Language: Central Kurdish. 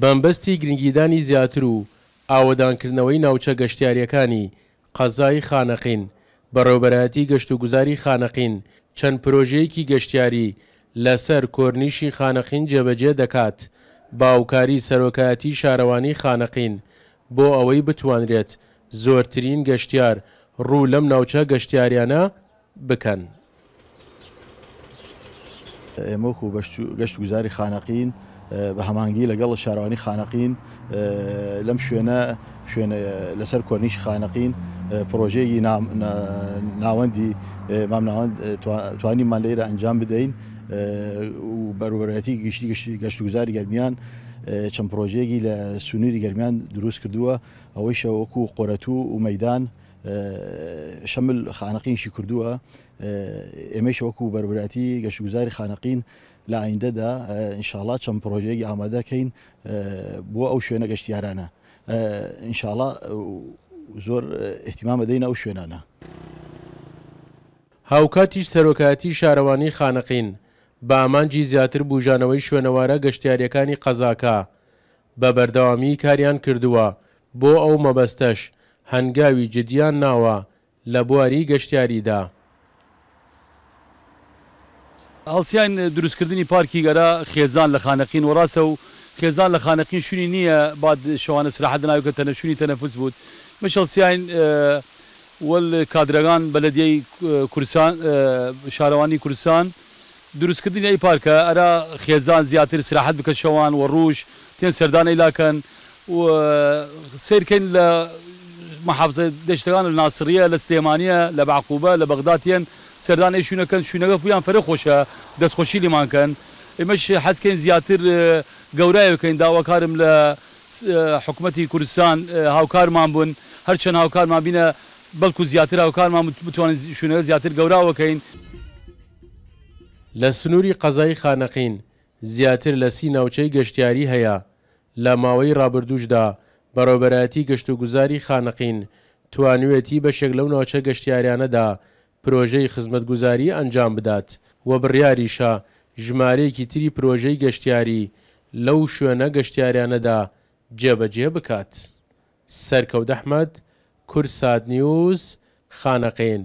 بەمبەستی گرنگیدانی زیاتر و ئاوەدانکردنەوەی ناوچە گەشتیارییەکانی قەزای خانەقین، بەڕێوەبەرایەتی گەشتوگوزاری خانەقین چەند پرۆژەیەکی گەشتیاری لەسەر کۆرنیشی خانەقین جێبەجێ دەکات بە هاوکاری سەرۆکایەتی شارەوانی خانەقین بۆ ئەوەی بتوانرێت زۆرترین گەشتیار ڕوو لەم ناوچە گەشتیاریانە بکەن. ئێمە وەکو گەشتوگوزاری خانەقین بە هەماهەنگی لەگەڵ شارەوانی خانەقین لەم شوێنە شوێنە لەسەر کۆرنیشی خانەقین پرۆژەیەکی ناوەندی مامناوەند توانیمان لێرە ئەنجام بدەین و بەروبەرایەتی گشتی گەشتوگوزاری گەرمیان چەند پرۆژەیەکی لە سنووری گەرمیان دروست کردووە ئەوەیشە وەکو قۆرەتوو و مەدان شەمل خانەقینشی کردووە ئێمەیش وەکو بەربراتی گەشتگوزاری خانەقین لە ئایندەدا ئینشاڵا چەند پرۆژەیەکی ئامادەکەین بۆ ئەو شوێنە گەشتیارانە ئینشاڵا زۆر احتیمام دەینە ئەو شوێنانە. هاوکاتیش سەرۆکایەتی شارەوانی خانەقین بە ئامانجی زیاتر بوژانەوەی شوێنەوارە گەشتیارییەکانی قەزاکە بە بەردەوامی کاریان کردووە، بۆ ئەو مەبەستەش هەنگاوی جدیان ناوە لە بواری گەشتیاریدا. هەڵسیاین دروسکردنی پارکیگ ئەرا خێزان لە خانەقین وە راسەو خێزان لە خانەقین شۊنی نییە باد شەوانە سراحەت لەناوی بکەن تەنە شۊنی تەنەفوس بوود مش هەڵسیاین وەل کادرەگان بەلەدیەی کوردسان شارەوانی کوردسان دروسکردنی ئەی پارکە ئەرا خێزان زیاتر ئسراحەت بکەن شەوان وە رووژ تێن سەردان ئەیلا کەن و سەیر کەین لە محافزە دەشتەگان لە ناسڕیە لە سلێمانیە لە بەعقوبە لە بەغدا تیەن سەردان ئەی شوونە کەن شوونەگە پویان فەرە خوەشە دەسخوەشی لیمان کەن ئیمەش حەز کەین زیاتر گەورای بکەین داواکارم لە حکومەتی کوردستان هاوکارمان بوون هەرچەن هاوکارمان بینە بەڵکو زیاتر هاوکارمان بتوانین شوونەگە زیاتر گەوراوە کەین. لە سنووری قەزای خانەقین زیاتر لە 30 ناوچەی گەشتیاری هەیە، لە ماوەی رابردووشدا بەڕێوەبەرایەتی گەشتوگوزاری خانەقین توانیویەتی بەشێک لەو ناوچە گەشتیاریانەدا پرۆژەی خزمەتگوزاری ئەنجام بدات و بڕیاریشە ژمارەیەکی تری پرۆژەی گەشتیاری لەو شوێنە گەشتیاریانەدا جێبەجێ بکات. سەرکەوت ئەحمەد، کوردسات نیوز، خانەقین.